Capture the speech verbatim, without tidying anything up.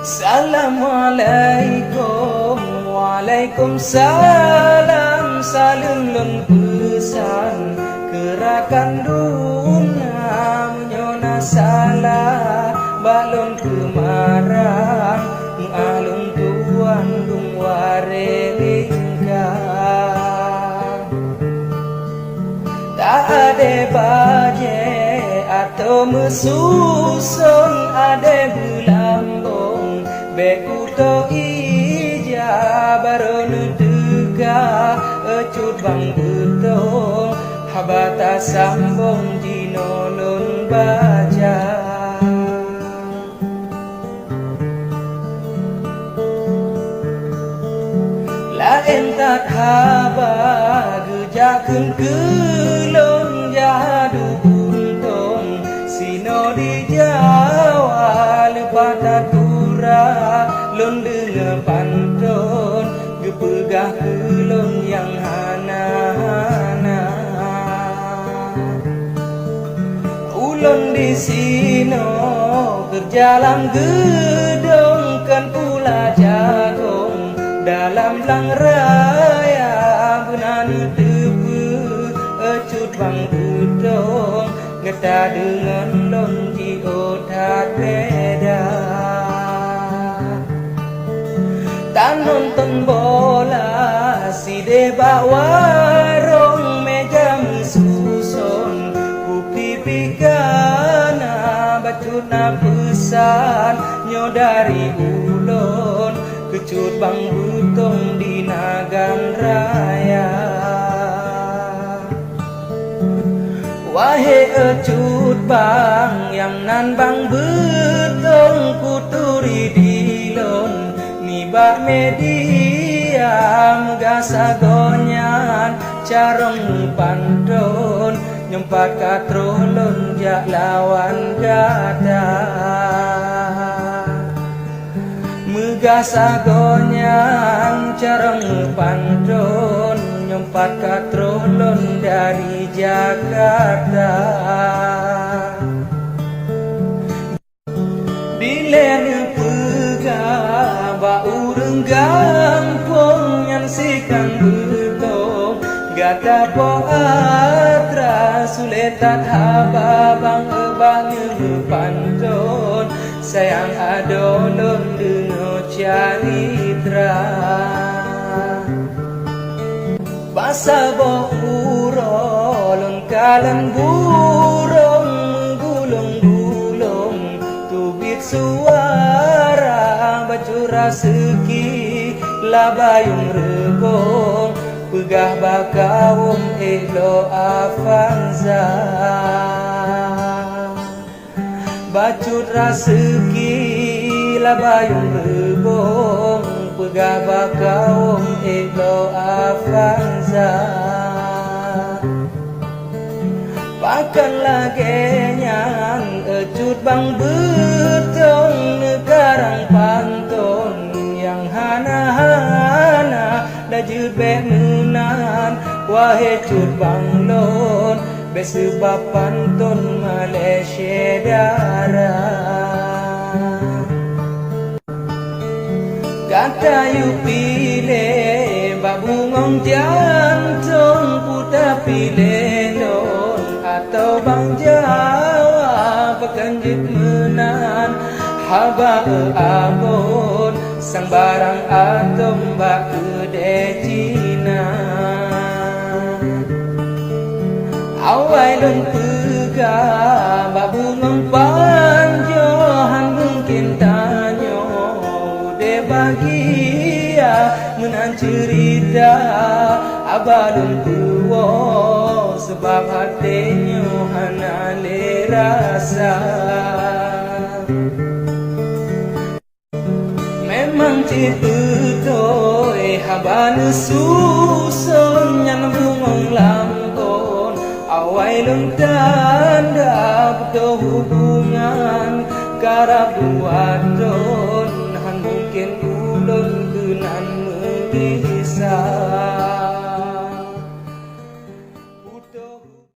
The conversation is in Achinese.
Assalamualaikum. Waalaikumsalam. Saleuem lôn peusan keu rakan dum na, meunyoe na salah bak lôn keumarang, meuah lôn tuan dum warée lingka. Tak adé bajée atau meususon, adé beulambong, bék kuto ija barô neuteuka, cut bang beutông haba tasambong jinoe lôn baca. Laén that haba geujak kheun keu lôn, jak adu untông sinoe di Jawa. Leupah that uroe lôn deungoe panton geupeugah keu lôn nyang hana-hana. Ulôn disinoe keureuja lam geudong, kon pula jagong dalam blang raya. Beuna neuteupeue cut bang beutông, gata deungon lôn jiôh that beda. Tanonton bola sideh bak warông, meja meususon, kupi pih ka na, bacut na peusan nyoe dari ulôn keu cut bang beutông di Nagan Raya. Wahé cut bang nyang nan bang beutông, kuturi dilôn nibak media, meugah sagoe nyan carông meupanton, nyoe pat ka troh lôn jak lawan gata. Meugah sagoe nyan carông meupanton, nyoe pat ka troh lôn dari Jakarta. Dilèe neupeugah bak ureueng gampông nyan sikan beutông, gata po atra sulet that haba bang bak neumeupanton. Sayang adoe lôn deungoe caritra. Bak saboh uroe lôn kalon burông meugulong-gulong, teubiet suara bacut raseuki labayong reubông, peugah bak kawôm ék bloe Avanza. Bacut raseuki labayong reubông, peugah bak kawôm ék bloe Avanza. Pakon lagèe nyan, cut bang beutông neukarang panton nyang hana-hana. Laju bèk meunan, wahé cut bang lôn, bèk seubab panton malèe syedara. Gata yue piléh bak bungöng jantông, peue tapiléh lôn atawa bang Jawa, pakon jeuet meunan haba abon. Sang barang atôm bak keudè Cina. Awai lôn peugah bak bungöng panjoe, han mungken tanyoe udép bahagia. Meunan ceurita haba lôn peuwoe, seubab até nyoe hana lé rasa. Memang cit beutôi haba neususon nyan bungöng lam ôn. Awai lôn tanda beutôi hubungan karab dua thôn, han mungken ulôn keunan meugisa.